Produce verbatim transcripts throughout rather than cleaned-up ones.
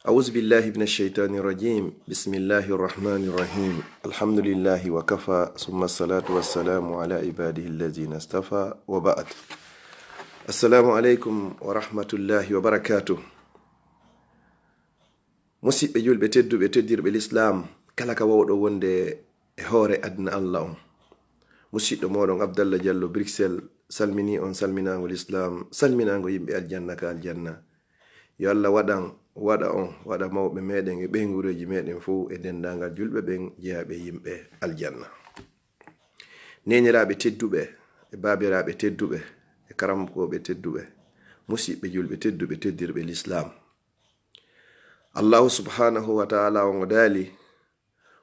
أعوذ بالله من الشيطان الرجيم. بسم الله الرحمن الرحيم. الحمد لله وكفى، ثم الصلاة والسلام على عباده الذين اصطفى، وبعد. السلام عليكم ورحمة الله وبركاته. Musiɓɓe julɓe tedduɓe, teddirɓe lislaam, kala ka wawɗo wonde e hoore aduna Allah on. Musiɗɗo moɗon Abdallah Diallo Bruxelles salmini on salminaango lislaam, salminaango yimɓe aljanna ka aljanna. Yo Allah waɗan, waɗa on, waɗa mawɓe meɗen e ɓeynguureeji meɗen fow e denndaangal julɓe ɓen jeyaaɓe yimɓe aljanna. Neeniraaɓe tedduɓe, e baabiraaɓe tedduɓe, e karamokooɓe tedduɓe, musiɓɓe julɓe tedduɓe, teddirɓe lislaam. Allahu subhanahu wa ta'ala on o daali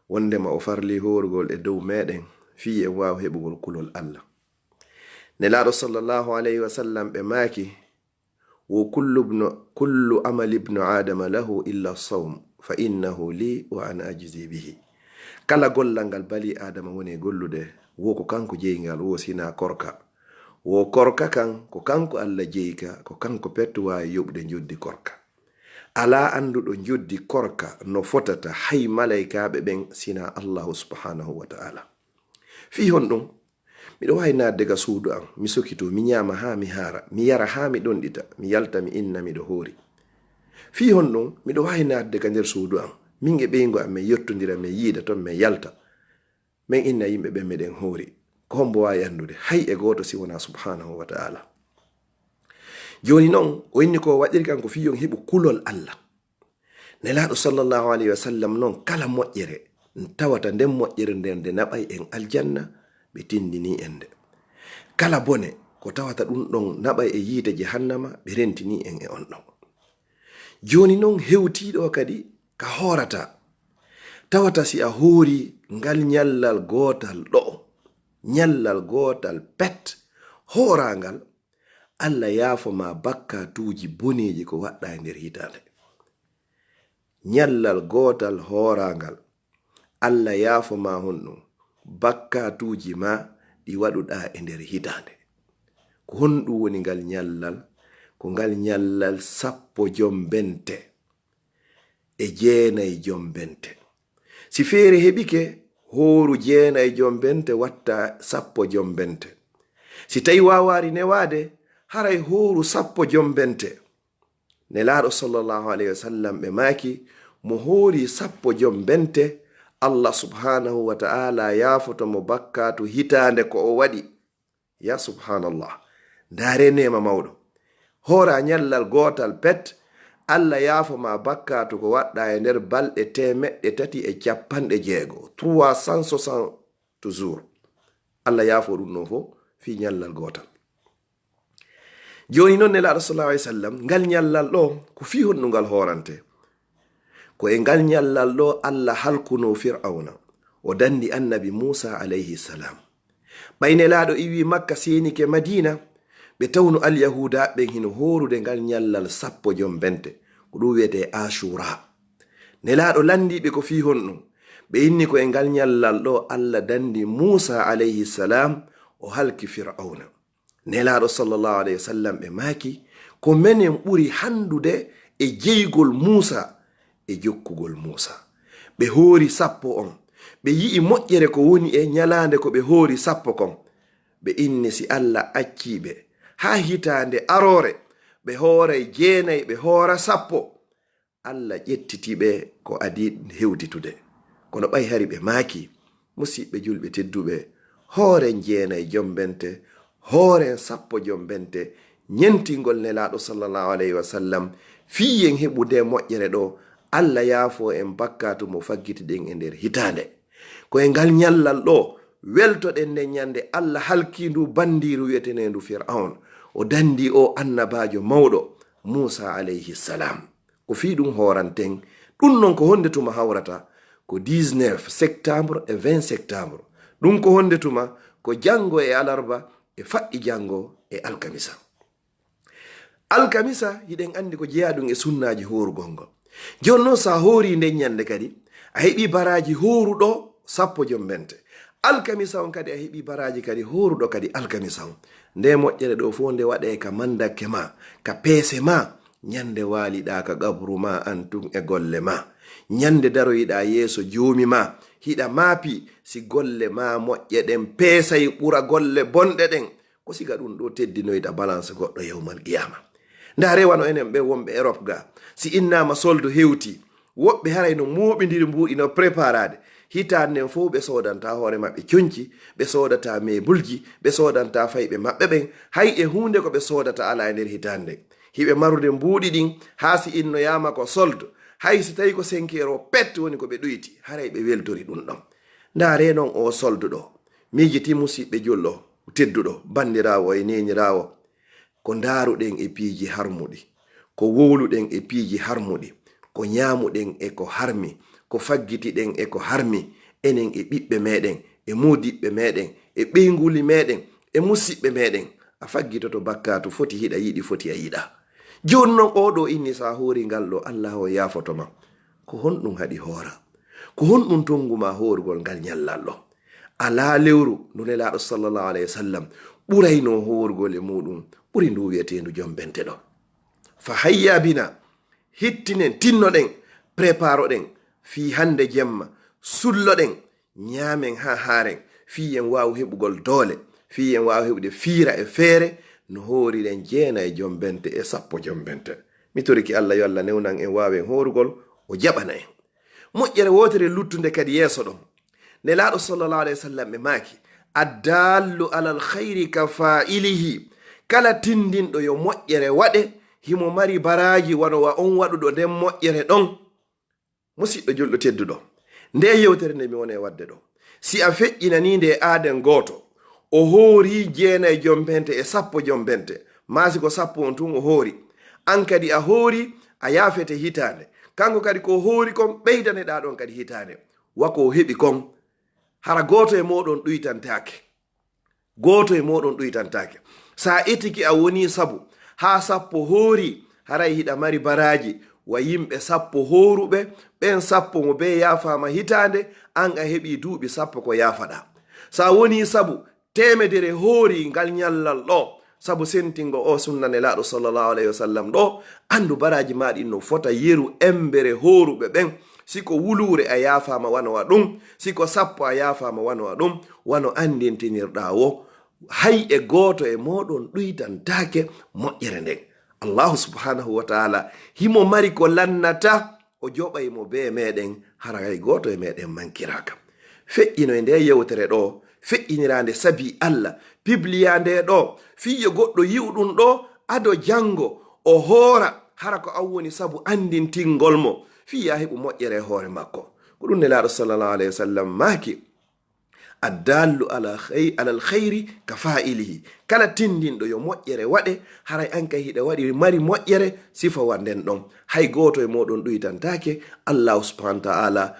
wondema o farli hoorugol e dow meɗen fii en waawa heɓugol kulol Allah. Nelaaɗo sallallahu alayhi wa sallam ɓe maaki, wo kullu ibnu, kullu amali ibnu Adama lahu illa sawm, fa innahu li wa ana ajzi bihi. Kala gollal ngal bali Adama woni e gollude, wo ko kanko jeyi ngal, wo sinaa korka. Wo korka kan, ko kanko Allah jeyi ka, ko kanko petto waawi yoɓude njoddi korka. Alaa annduɗo njoddi korka no fotata hay malaykaaɓe ɓen sinaa Allahu subhanahu wa ta'ala. Fii honɗum? Miɗo waawi naatde ka suudu an, mi sokitoo, mi ñaama haa mi haara, mi yara haa mi ɗonɗita, mi yalta, mi inna miɗo hoori. Fii honɗum? Miɗo waawi naatde ka nder suudu an, min e ɓeyngu an, min yottondira, min yiida ton, min yalta. Min inna yimɓe ɓen miɗen hoori. Ko hombo waawi anndude? Hay e gooto si wonaa subhanahu wa ta'ala. Jooni non, o inni ko o waɗiri kan ko fii yo on heɓu kulol Allah. Nelaaɗo sallallahu alayhi wa sallam non, kala moƴƴere tawata nden moƴƴere nden nde naɓay en aljanna, ɓe tindini en nde. Kala bone ko tawata ɗum ɗon naɓay e yiite jahannama, ɓe rentini en e on ɗon. Jooni non, hewtiiɗo kadi ka hoorata, tawata si a hoori ngal ñallal gootal ɗo, ñallal gootal pet, hooraangal, Allah yaafo ma bakkaatuuji boneeji ko waɗɗa e nder hitaande. Ñallal gootal hooraangal, Allah yaafo ma honɗum? Bakkaatuuji ma ɗi waɗuɗa e nder hitaande. Ko honɗum woni ngal ñallal? Ko ngal ñallal sappo jombente e jeenay jombente. Si feere heɓike, hooru jeenay jombente watta sappo jombente. Si tawi waawaari newaade, haray hooru sappo jombente. Nelaaɗo sallallahu alayhi wa sallam ɓe maaki, mo hoori sappo jombente, Allah subhanahu wa ta'ala yaafoto mo bakkaatu hitaande ko o waɗi. Ya subhanallah. Ndaare neema mawɗo. Hoora ñallal gootal pet, Allah yaafo ma bakkaatu ko waɗɗa e nder balɗe teemeɗɗe tati e capanɗe jeego, trois cent soixante jours. Allah yaafo ɗum ɗon fof fii ñallal gootal. Jooni non, Nelaaɗo sallallahu alayhi wa sallam, ngal ñallal ɗo, ko fii honɗum ngal hoorante? Ko e ngal ñallal ɗo Allah halkunoo Fir'awna, o dandi annabi Muusa alayhi salam. Ɓay Nelaaɗo iwii Makka, seenike Madiina, ɓe tawno Alyahuuda ɓen hino hoorude ngal ñallal sappo jombente, ko ɗum wiyetee Ashura. Nelaaɗo landii ɓe ko fii honɗum? Ɓe inni ko e ngal ñallal ɗo Allah dandi Muusa alayhi salam, o halki Fir'awna. Nelaaɗo sallallahu alayhi wa sallam ɓe maaki, ko menen ɓuri handude e jeygol Muusa e jokkugol Muusa. Ɓe hoori sappo on. Ɓe yi'i moƴƴere ko woni e ñalaande ko ɓe hoori sappo kon. Ɓe inni si Allah accii ɓe haa hitaande aroore, ɓe hooray jeenay, ɓe hoora sappo. Allah ƴettiti ɓe ko adii hewtitude. Kono ɓay hari ɓe maaki, musiɓɓe julɓe tedduɓe, hooren jeenay jombente, hooren sappo jombente, ñentingol Nelaaɗo sallallahu alayhi wa sallam, fii en heɓu nde moƴƴere ɗo, Allah yaafo en bakkaatu mo faggitiɗen e nder hitaande. Ko e ngal ñallal ɗo, weltoɗen nden ñande Allah halkii ndu bandiiru wi'eteneendu Fir'awn. O dandi o annabaajo mawɗo, Muusa alayhi salam. Ko fii ɗum hooranten. Ɗum non ko honde tuma hawrata? Ko dix-neuf septembre e vingt septembre. Ɗum ko honde tuma? Ko janngo e alarba, e faɗɗi janngo e alkamisa. Alkamisa, hiɗen anndi ko jeyaa ɗum e sunnaaji hoorugol ngol. Jooni non, so a hoori nden ñande kadi, a heɓii baraaji hooruɗo sappo jombente. Alkamisa on kadi, a heɓii baraaji kadi hooruɗo kadi alkamisa on. Nde moƴƴere ɗo fof nde waɗee ka mandakke ma, ka peese ma, Ñande waaliɗaa ka qabru ma an tun e golle ma. Ñande daroyiɗaa yeeso Joomi ma, hiɗa maapi si golle ma moƴƴe ɗen peesay ɓura golle bonɗe ɗen. Ko siga ɗun ɗoo teddinoyta balance goɗɗo yawmal qiyaama. Ndaaree wano enen ɓen wonɓe Europe ga, si innaama solde hewtii, woɓɓe haray no mooɓindiri mbuuɗi no préparaade. Hitaande nden fow ɓe soodantaa hoore maɓɓe conci, ɓe soodataa meebulji, ɓe soodantaa fayɓe maɓɓe ɓen, hay e huunde ko ɓe soodata alaa e nder hitaande nden. Hiɓe marude mbuuɗi ɗin, haa si innoyaama ko solde, hay si tawii ko cinq euros pet woni ko ɓe ɗoyti, haray ɓe weltori ɗun ɗon. Ndaaree non oo solde ɗoo. Miijiti musiɓɓe julɓe, tedduɗo, banndiraawo e neeniraawo. Ko ndaaruɗen e piiji harmuɗi, ko wowluɗen e piiji harmuɗi, ko ñaamuɗen e ko harmi, ko faggitiɗen e ko harmi, enen e ɓiɓɓe meɗen, e moodiɓɓe meɗen, e ɓeynguuli meɗen, e musiɓɓe meɗen. A faggitoto bakkaatu foti hiɗa yiɗi, foti a yiɗaa. Jooni non oo ɗoo inni si a hoori ngal ɗoo, Allaahu on yaafoto ma. Ko honɗun haɗi hooraa? Ko honɗun tonngu ma hoorugol ngal ñallal ɗoo? Alaa lewru ndu Nelaaɗo sallallahu alayhi wa sallam ɓuraynoo hoorugol e muuɗun ɓuri ndu wi'eteendu jombente ɗoo. Fa hayya bina, hittinen, tinnoɗen, préparoɗen, fii hannde jemma, sulloɗen, ñaamen haa haaren, fii en waawu heɓugol doole, fii en waawu heɓude fiira e feere no hooriren jeenay jombente e sappo jombente. Mi torike Alla yo Alla newnan en waawen hoorugol, o jaɓana en. Moƴƴere wootere luttunde kadi yeeso ɗon. Nelaaɗo sallallahu alayhi wa sallam ɓe maaki, "Addaallu alal khayri ka faa'ilihi." Kala tindinɗo yo moƴƴere waɗe, himo mari baraaji wano wa on waɗuɗo nden moƴƴere ɗon. Musiɗɗo julɗo tedduɗo, nde yewtere nde mi woni e waɗde ɗoo, si a feƴƴinanii nde e aaden gooto, o hoori jeenay jombente e sappo jombente, maa si ko sappo on tun o hoori, an kadi a hoori, a yaafete hitaande. Kanko kadi ko o hoori kon, ɓeydaneɗaa ɗon kadi hitaande. Wa ko o heɓi kon, hara gooto e mooɗon ɗuytantaake. Gooto e mooɗon ɗuytantaake. Si a etike a wonii sabu haa sappo hoori, haray hiɗa mari baraaji wa yimɓe sappo hooruɓe, ɓen sappo mo bee yaafaama hitaande, an a heɓii duuɓi sappo ko yaafaɗaa. Si a wonii sabu teemedere hoori ngal ñallal ɗoo, sabu sentingo oo sunna Nelaaɗo sallallahu alayhi wa sallam ɗoo, anndu baraaji maa ɗin no fota yeru embere hooruɓe ɓen. Si ko wuluure a yaafaama wano a ɗum, si ko sappo a yaafaama wano a ɗum, wano anndintinirɗaa woo, hay e gooto e mooɗon ɗuytantaake moƴƴere nden. Allaahu subhaanahu wa ta'aala himo mari ko lannata, o joɓay mo bee meɗen, hara hay gooto e meɗen mankiraaka. Feƴƴinoy nde yewtere ɗoo, feƴƴiniraa nde sabi Alla, pibliyaa nde ɗoo, fii yo goɗɗo yi'u ɗum ɗoo, ado janngo o hoora, hara ko an woni sabu anndintingol mo, fii yaa heɓu moƴƴere e hoore makko. Ko ɗum Nelaaɗo sallallahu alayhi wa sallam maaki, "Addaallu ala khay-, alal khayri ka faa'ilihi." Kala tindinɗo yo moƴƴere waɗe, haray an kay hiɗa waɗi mari moƴƴere, sifa wa nden ɗon. Hay gooto e mooɗon ɗuytantaake Allaahu subhaanahu wa ta'aala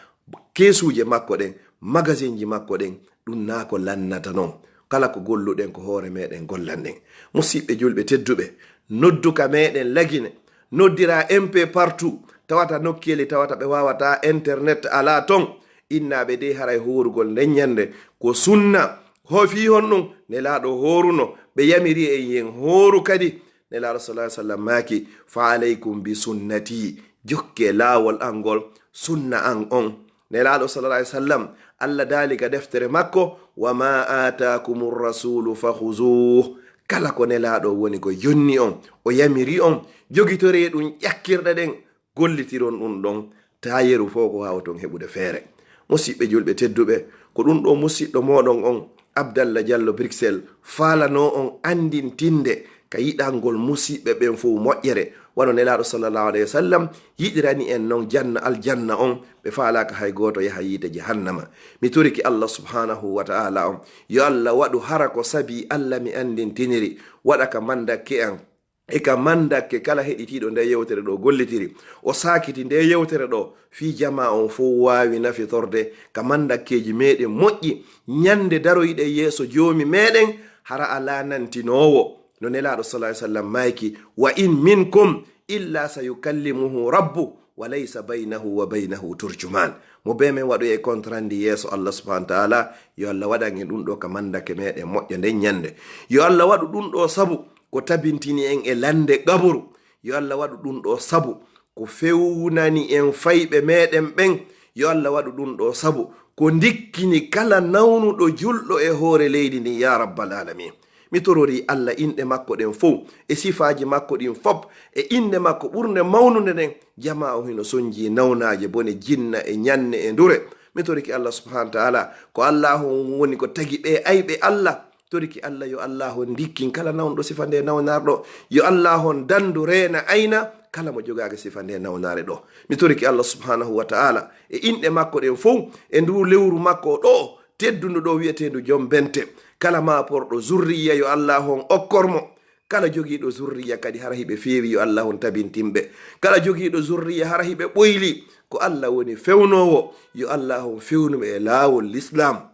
keesuuje makko ɗen, magasinji makko ɗen, ɗum naa ko lannata non. Kala ko golluɗen ko hoore meɗen gollanɗen. Musiɓɓe julɓe tedduɓe, noddu ka meɗen Lagine, noddira M P partout, tawata nokkeeli tawata ɓe waawata internet alaa ton. Innaaɓe dey haray hoorugol nden ñande ko sunna. Ho fii honɗum? Nelaaɗo hooruno, ɓe yamiri en yen hooru kadi. Nelaaɗo sallallahu alaihi wasallam maaki, "Fa alaikum bi sunnati." Jokke laawol an ngol, sunna an on. Nelaaɗo sallallahu alaihi wasallam, Allah daali ka deftere makko, "Wa ma aataakumur rasulu fa khuzuh." Kala ko Nelaaɗo woni ko jonni on, o yamiri on, jogitoree ɗum ƴakkirɗe ɗen, gollitiron ɗum ɗon, taa yeru fof ko waawaton heɓude feere. Musiɓɓe julɓe tedduɓe, ko ɗum ɗo musiɗɗo mooɗon on, Abdallah Diallo Bruxelles, faalanoo on anndintinde ka yiɗangol musiɓɓe ɓen fof moƴƴere, wano Nelaaɗo sallallahu alayhi wa sallam yiɗirani en non janna aljanna on, ɓe faalaaka hay gooto yaha yiite jahannama. Mi torike Allah subhanahu wa ta'ala on, yo Allah waɗu hara ko sabi Allah mi anndintiniri, waɗa ka mandakke an, e ka mandakke kala heɗitiiɗo nde yewtere ɗo gollitiri. O saakiti nde yewtere ɗo fii jamaa on fow waawi nafitorde ka mandakkeeji meɗen moƴƴi. Ñande daroyɗen yeeso Joomi meɗen, hara alaa nantinoowo. No Nelaaɗo sallallahu alaihi wasallam mayki, "Wa in minkum illa sayukallimuhu rabbu wa laysa baynahu wa baynahu turjuman." Mo be men waɗoyay kontrandi yeeso Allah subhanahu wa ta'ala, yo Allah waɗan en ɗum ɗo ka mandake meɗen moƴƴo nden ñande. Yo Allah waɗu ɗum ɗo sabu ko tabintini en e lande qaburu. Yo Allah waɗu ɗum ɗo sabu ko fewnani en fayɓe meɗen ɓen. Yo Allah waɗu ɗum ɗo sabu ko ndikkini kala nawnuɗo julɗo e hoore leydi ndin, ya rabbal alamin. Mi torori Allah inɗe makko ɗen fow, e sifaaji makko ɗin fop, e inɗe makko ɓurnde mawnude nden, jamaa o hino sonji nawnaaje bone jinna e ñanne e ndure. Mi toriki Allah subhanahu wa ta'ala, ko Allah on woni ko tagi ɓe ayɓe Allah. Toriki Allah, yo Allah on ndikkin kala nawnuɗo sifa nde nawnarɗo. Yo Allah on dandu reena ayna kala mo jogaaki sifa nde nawnare ɗo. Mi toriki Allah subhanahu wa ta'ala e inɗe makko ɗen fow, e ndu lewru makko ɗo, teddundu ɗo wi'eteendu Jom Bente. Kala ma porɗo zurriya, yo Allah on okkor mo. Kala jogiiɗo zurriya kadi hara hiɓe feewi, yo Allah on tabintin ɓe. Kala jogiiɗo zurriya hara hiɓe ɓoyli, ko Allah woni fewnoowo, yo Allah on fewnu ɓe e laawol Lislaam.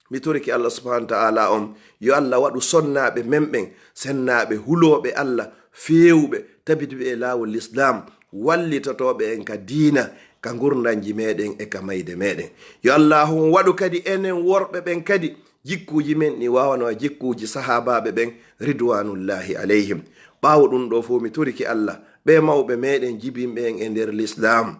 Mi toriki Allah subhanahu wa ta'ala on, yo Allah waɗu sonnaaɓe men ɓen, sennaaɓe hulooɓe Allah, feewuɓe, tabituɓe e laawol Lislaam, wallitotooɓe en ka diina, ka ngurndanji meɗen e ka mayde meɗen. Yo Allah on waɗu kadi enen worɓe ɓen kadi, jikkuuji men ɗi waawano jikkuuji sahaabaaɓe ɓen, ridwanullahi alayhim. Ɓaawo ɗum ɗo fow, mi toriki Allah, ɓe mawɓe meɗen jibinɓe en e nder Lislaam,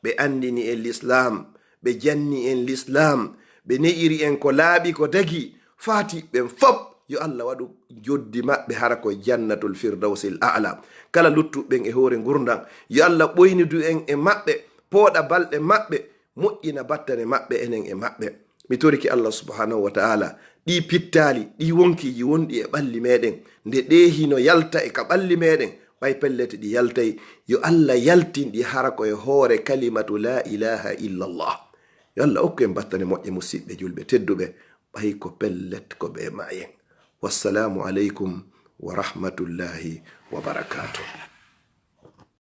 ɓe anndini en Lislaam, ɓe janni en Lislaam, ɓe ne'iri en ko laaɓi ko dagi, faati ɓen fop, yo Allah waɗu joddi maɓɓe hara ko Jannatul Firdawsil A'la. Kala luttuɓe ɓen e hoore ngurndan, yo Allah ɓoynidu en e maɓɓe, pooɗa balɗe maɓɓe, moƴƴina battane maɓɓe enen e maɓɓe. Mi toriki Allah subhanahu wa ta'ala, ɗi pittaali, ɗi wonkiiji wonɗi e ɓalli meɗen, nde ɗe hino yalta e ka ɓalli meɗen, ɓay pellet ɗi yaltay, yo Allah yaltin ɗi hara ko e hoore kalimatu la ilaha illallah. Yo Allah okku en battane moƴƴe, musiɓɓe julɓe tedduɓe, ɓay ko pellet ko ɓe maayen. Wassalamu aleykum wa rahmatullahi wa barakatuh.